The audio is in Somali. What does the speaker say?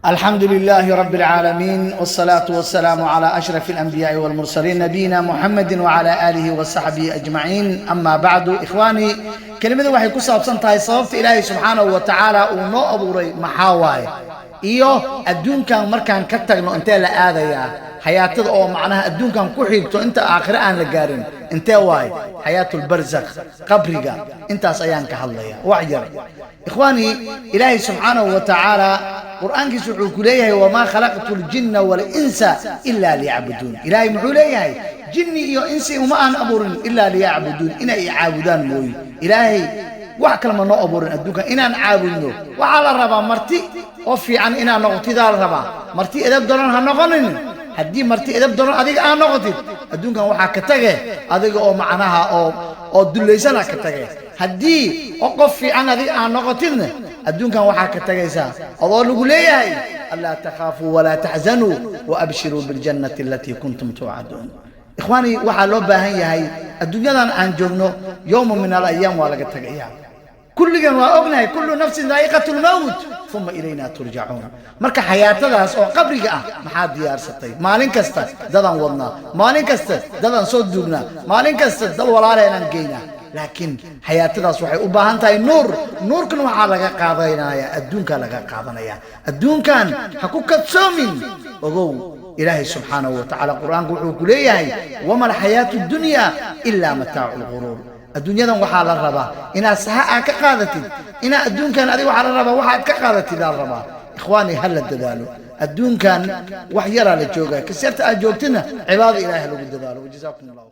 الحمد لله رب العالمين، والصلاة والسلام على أشرف الأنبياء والمرسلين، نبينا محمد وعلى آله وصحبه أجمعين، أما بعد. إخواني، kelimada waxay ku saabsan tahay sababta Ilaahay subxaanahu wa tacaala uu noo abuuray maxaa waaye, iyo adduunkan markaan ka tagno intee la aadayaa, xayaatada oo macnaha adduunkan ku xigto inta aakhire aan la gaarin intee waaye, xayaatulbarzakh, qabriga. Intaas ayaan ka hadlaya wax yar. Ikhwaanii, Ilaahay subxaanahu wa tacaala Qur'aankiisu wuxuu ku leeyahay: "وما خلقت الجن والإنس إلا ليعبدون." Ilaahay muxuu leeyahay? Jinni iyo insi uma aan abuurin إلا ليعبدون, inay i caabudaan mooye. Ilaahay wax kale ma noo abuurin adduunkan inaan caabudno. Waxaa la rabaa marti oo fiican inaad noqotidaa la rabaa. Marti edab daran ha noqonin. Haddii marti edab daran adiga aad noqotid, adduunkan waxaa ka tage adiga oo macnaha oo dullaysana ka tage. Haddii oo qof fiican adiga aad noqotidna, adduunkan waxaa ka tagaysaa adoo lagu leeyahay: "ألا تخافوا ولا تحزنوا وأبشروا بالجنة التي كنتم توعدون." Ikhwaanii, waxaa loo baahan yahay adduunyadan aan joogno يوم من الأيام waa laga tagayaa. Kulligan waa ognahay: كل نفس ذائقة الموت ثم إلينا ترجعون. Marka xayaatadaas oo qabriga ah maxaad diyaarsatay? Maalin kasta dadaan wadnaa, maalin kasta dadaan soo duugnaa, maalin kasta dad walaaleenaan geynaa, laakiin xayaatadaas waxay u baahan tahay nuur. Nuurkan waxaa laga qaadanaya adduunkaa laga qaadanaya. Adduunkan ha ku kadsoomin. Ogow, Ilaahay subxaanahu wa tacaala Qur-aanku wuxuu ku leeyahay: "وما الحياة الدنيا إلا متاع الغرور." Adduunyadan waxaa la rabaa inaad saha aad ka qaadatid, inaad adduunkan adiga waxaa la rabaa waxaad ka qaadatid aa la rabaa. Ikhwaani, ha la dadaalo. Adduunkan wax yaraa la joogaa. Kasarta aad joogtidna cibaadada Ilahay ha lagu dadaalo. وجزاكم الله.